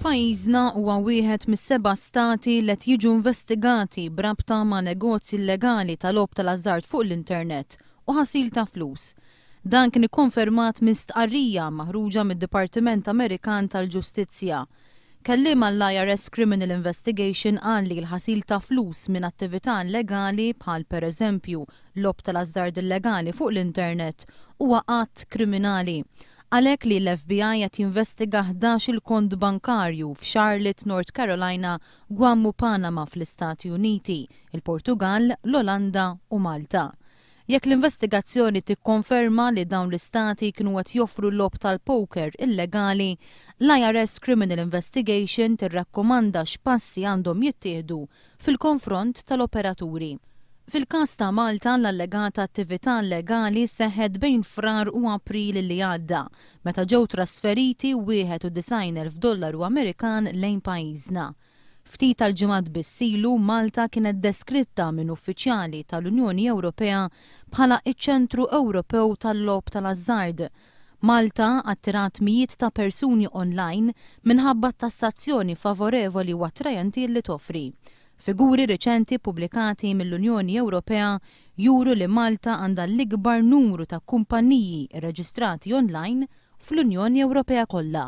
Pajjiżna huwa wieħed mis-seba' stati li qed jiġu investigati b'rabta ma' negozji illegali ta' logħob tal-ażżard fuq l-internet u ħasil ta' flus. Dan kien ikkonfermat minn stqarrija maħruġa mid-Dipartiment Amerikan tal-Ġustizzja. Kelliem għall-IRS Criminal Investigation qal li l-ħasil ta' flus minn attività illegali bħal pereżempju logħob tal-ażżard illegali fuq l-internet huwa att kriminali. Għalhekk li l-FBI qed jinvestiga 11-il kont bankarju f'Charlotte, North Carolina, Guam u Panama fl-Istati Uniti, il-Portugall, l-Olanda u Malta. Jekk l-investigazzjoni tikkonferma li dawn l-istati kienu qed joffru logħob tal-poker illegali, l-IRS Criminal Investigation tirrakkomanda x'passi għandhom jittieħdu fil-konfront tal-operaturi. Fil-każ ta' Malta, l-allegata attività illegali seħħet bejn Frar u April li għadda, meta ġew trasferiti 91,000 dollaru Amerikan lejn pajjiżna. Ftit tal-ġimgħat biss ilu, Malta kienet deskritta minn uffiċjali tal-Unjoni Ewropea bħala ċ-ċentru Ewropew tal-logħob tal-ażżard. Malta attirat mijiet ta' persuni online minħabba t-tassazzjoni favorevoli u attrajenti li toffri. Figuri riċenti ppubblikati mill-Unjoni Ewropea juru li Malta għandha l-ikbar numru ta' kumpaniji rreġistrati online fl-Unjoni Ewropea kollha.